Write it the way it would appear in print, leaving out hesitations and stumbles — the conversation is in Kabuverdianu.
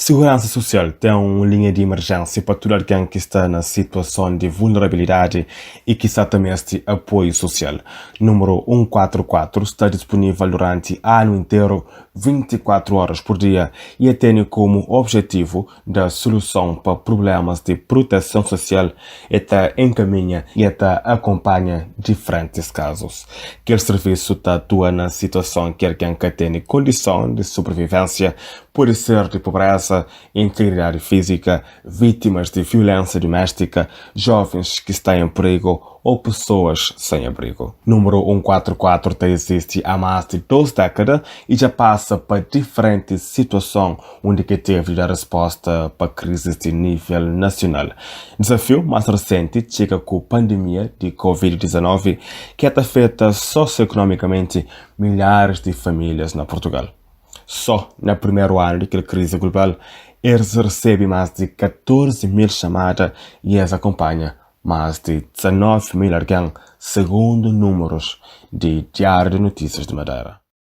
Siguransa Susial ten un linha di imerjénsia pa tudu algen ki sta na situason di vulnerabilidadi y ki sta ta meste apoiu susial. Númeru 144 sta dispunível duranti anu interu, 24 oras pur dia, y e tene komu objetivu da suluson pa prublémas di pruteson susial, e ta enkaminha y e ta akonpanha difrentis kazus. Kel sirvisu ta atua na situason ki algen ka tene kondison di sobrivivénsia, pode ser di pobreza, integridadi fízika, vítimas di viulénsia duméstika, jovens ki sta en prigu ô pesoas sen abrigu. Númeru 144 ta izisti há más di 2 dékada y dja pasa pa diferentis situason undi ki tevi di da resposta pa krizis di nível nasional. Dizafiu más resenti txiga ku pandemia di Covid 19 ki ta afeta sosioekonomikamenti milharis di famílias na Purtugal. Só na primeru anu di kel krizi global, es resebe más di 14 mil xamada y es akonpanha más di 19 mil algen, segundu númerus di Diário de Notícias de Madeira.